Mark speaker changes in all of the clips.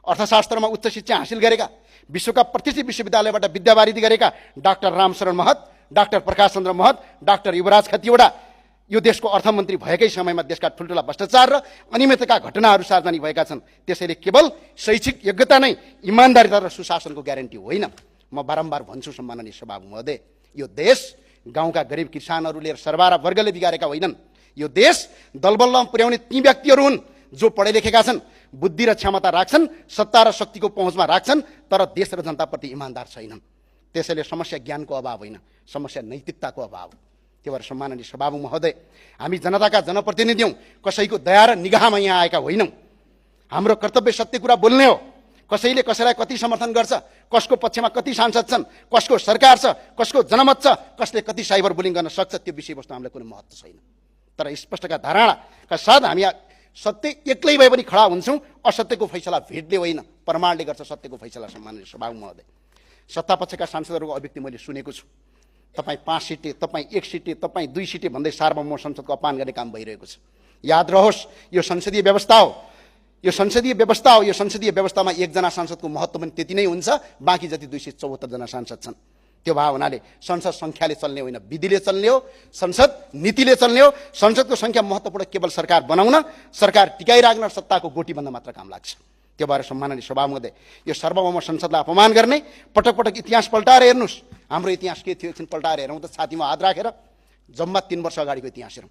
Speaker 1: अर्थशास्त्रमा उच्च शिक्षा हासिल गरेका, विश्वका प्रतिष्ठित विश्वविद्यालयबाट विद्यावारिधि गरेका डाक्टर रामशरण महत, डाक्टर प्रकाश चन्द्र महत, डाक्टर युवराज खतिवडा यो देशको अर्थमन्त्री भएकै समयमा देशका ठुल्ठुला भ्रष्टाचार र अनियमितताका घटनाहरू सार्वजनिक भएका छन्। त्यसैले केवल शैक्षिक योग्यता नै इमानदारिता र सुशासनको ग्यारेन्टी होइन। म बारम्बार भन्छु सम्माननीय सभामुख महोदय, यो देश गाउँका गरिब किसानहरू लिएर सरबारा वर्गले बिगारेका होइनन्। यो देश दलबलमा पुर्याउने ती व्यक्तिहरू हुन् जो पढे लेखेका छन्, बुद्धि र क्षमता राख्छन्, सत्ता र शक्तिको पहुँचमा राख्छन्, तर देश र जनताप्रति इमानदार छैनन्। त्यसैले समस्या ज्ञानको अभाव होइन, समस्या नैतिकताको अभाव। त्यो भएर सम्माननीय सभामुख महोदय, हामी जनताका जनप्रतिनिधि हौँ, कसैको दया र निगाहमा यहाँ आएका होइनौँ। हाम्रो कर्तव्य सत्य कुरा बोल्ने हो। कसैले कसैलाई कति समर्थन गर्छ, कसको पक्षमा कति सांसद छन्, कसको सरकार छ, कसको जनमत छ, कसले कति साइबर बुलिङ गर्न सक्छ, त्यो विषयवस्तु हामीलाई कुनै महत्त्व छैन। तर स्पष्टका धारणाका साथ हामी सत्य एक्लै भए पनि खडा हुन्छौँ। असत्यको फैसला भेटले होइन, प्रमाणले गर्छ सत्यको फैसला। सम्माननीय सभामुख महोदय, सत्तापक्षका सांसदहरूको अभिव्यक्ति मैले सुनेको छु। तपाईँ 5 सिटे, तपाईँ 1 सिटे, तपाईँ 2 सिटे भन्दै सार्वभौम संसदको अपमान गर्ने काम भइरहेको छ। याद रहोस्, यो संसदीय व्यवस्था हो। यो संसदीय व्यवस्था हो। यो संसदीय व्यवस्थामा एकजना सांसदको महत्त्व पनि त्यति नै हुन्छ, बाँकी जति 274 जना सांसद छन्। त्यो भए हुनाले संसद सङ्ख्याले चल्ने होइन, विधिले चल्ने हो। संसद नीतिले चल्ने हो। संसदको सङ्ख्या महत्त्वपूर्ण केवल सरकार बनाउन, सरकार टिकाइराख्न, सत्ताको गोटी बन्न मात्र काम लाग्छ। त्यो भएर सम्माननीय सभामुख महोदय, यो सार्वभौम संसदलाई अपमान गर्ने, पटक पटक इतिहास पल्टाएर हेर्नुहोस्। हाम्रो इतिहास के थियो एकछिन पल्टाएर हेरौँ त, छातीमा हात राखेर जम्मा 3 वर्ष अगाडिको इतिहास हेरौँ।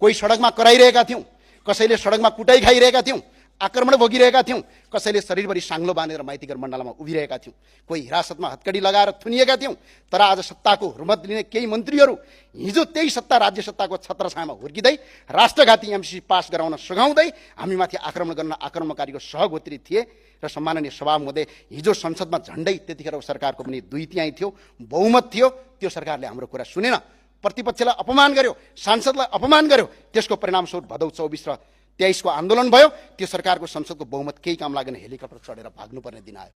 Speaker 1: कोही सडकमा कराइरहेका थियौँ, कसैले सडकमा कुटाइ खाइरहेका थियौँ, आक्रमण भोगिरहेका थियौँ, कसैले शरीरभरि साङ्लो बाँधेर माइतीघर मण्डलमा उभिरहेका थियौँ, कोही हिरासतमा हत्कडी लगाएर थुनिएका थियौँ। तर आज सत्ताको हुर्मत लिने केही मन्त्रीहरू हिजो त्यही सत्ता राज्य सत्ताको छत्रछायामा हुर्किँदै राष्ट्रघाती एमसी पास गराउन सघाउँदै हामीमाथि आक्रमण गर्न आक्रमणकारीको सहगोत्री थिए। र सम्माननीय सभामुख महोदय, हिजो संसदमा झन्डै त्यतिखेर सरकारको पनि 2/3 थियो, बहुमत थियो। त्यो सरकारले हाम्रो कुरा सुनेन, प्रतिपक्षलाई अपमान गर्यो, सांसदलाई अपमान गर्यो। त्यसको परिणामस्वरूप भदौ 24 र 23 को आन्दोलन भयो। त्यो सरकारको संसदको बहुमत केही काम लागेन, हेलिकप्टर चढेर भाग्नुपर्ने दिन आयो।